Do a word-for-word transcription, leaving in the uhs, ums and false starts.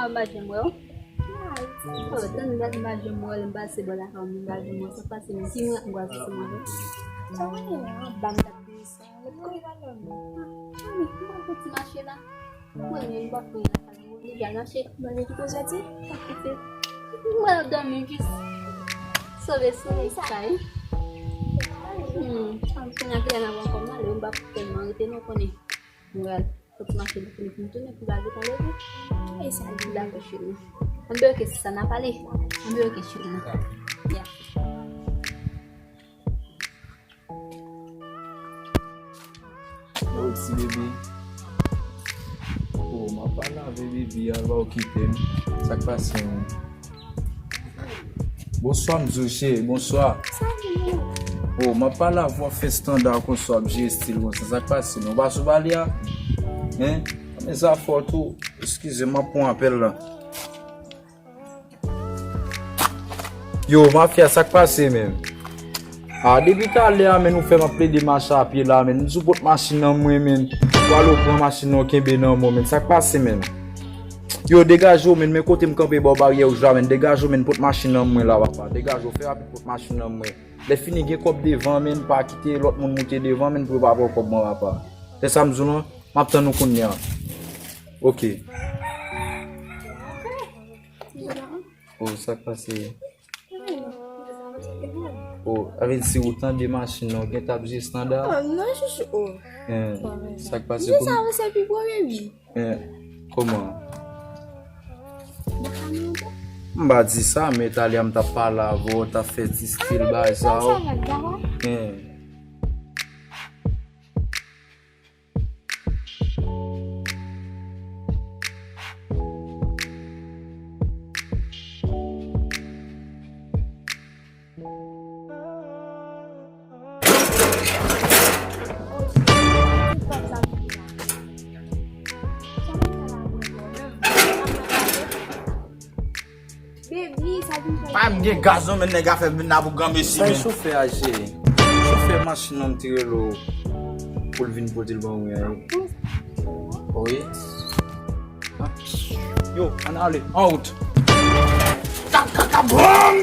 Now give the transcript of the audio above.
Ah, m pa janm wè w. Oh, tann dat m pa janm wè w, lè m pase bò lakay ou, m pa janm wè w. Sa k pase menm? Ki mwen angoisse sou mwen? Sa w konnen la? Ban m dat de sa. Lè m konnen pa dòmi. Ah, wi, m pral fè ti mache la. Mwen menm, m pa konnen la. Li pral mache. Mwen menm ki pou soti. Pa kite. Mwen ap dòmi jis. Sove, sove sa, wi. Hmm, kounye a ki lè n ap ankò m ale, m pa tèlman rete non konnen. Mwen pral fè ti mache li fini pou m tounen pou m al gentan leve. E sa li dakò cheri. Ann bloke sista n a pale. Ann bloke cheri. Ya. Oh, ti bebe. Oh, m ap pale avè bebe a, l pa okipe m. Sa k pase menm? Bonswa, m di w cheri, bonswa. Salut. Oh, m ap pale avè w, w ap fè estanda konsa, w ap jere estil konsa. Sa k pase menm? Ou pa sou pale a? Hein? Men zafè w tou. Eskize m, m ap pran apèl la. Yo, mafya, sa k pase menm? Ah, depi talè a, menm, ou fè m ap plede mache a pye la, menm. M di w pot machin nan mwen, menm. Ou al ou pran machin nan, ou kenbe nan men w, menm. Sa k pase menm? Yo, degaje w, menm, men kote m kanpe bò baryè wouj la, menm. Degaje w, menm, pot machin nan mwen la, papa. Degaje w, fè rapid pot machin nan mwen. Lè fini gen kòb devan, menm, pa kite lòt moun moute devan, menm, pou yo pa pran kòb mwen, papa. Se sa m di w lan, m ap tann ou kounye a. Ok. Oh, sa k pase? Oh, avè di si ou tande machin nan, ou gentan ap jwe estanda? Oh, non, chouchou. Oh. Hein, sa k pase? Jwe sa, se pi premye, wi. Hein, kòman? M pa di sa, men talè a m t ap pale avè w, t ap fè ti stil bagay sa yo. Hein. Baby, sa vin fè. Pa m gen gaz non, men nèg a fè vin la pou granmesi. Sa e chofè a jere. Chofè machin nan m te rele w pou l vin pote l ban mwen an. Wi. Yo, ann ale. An wout. Kap, kap, kap. Bam!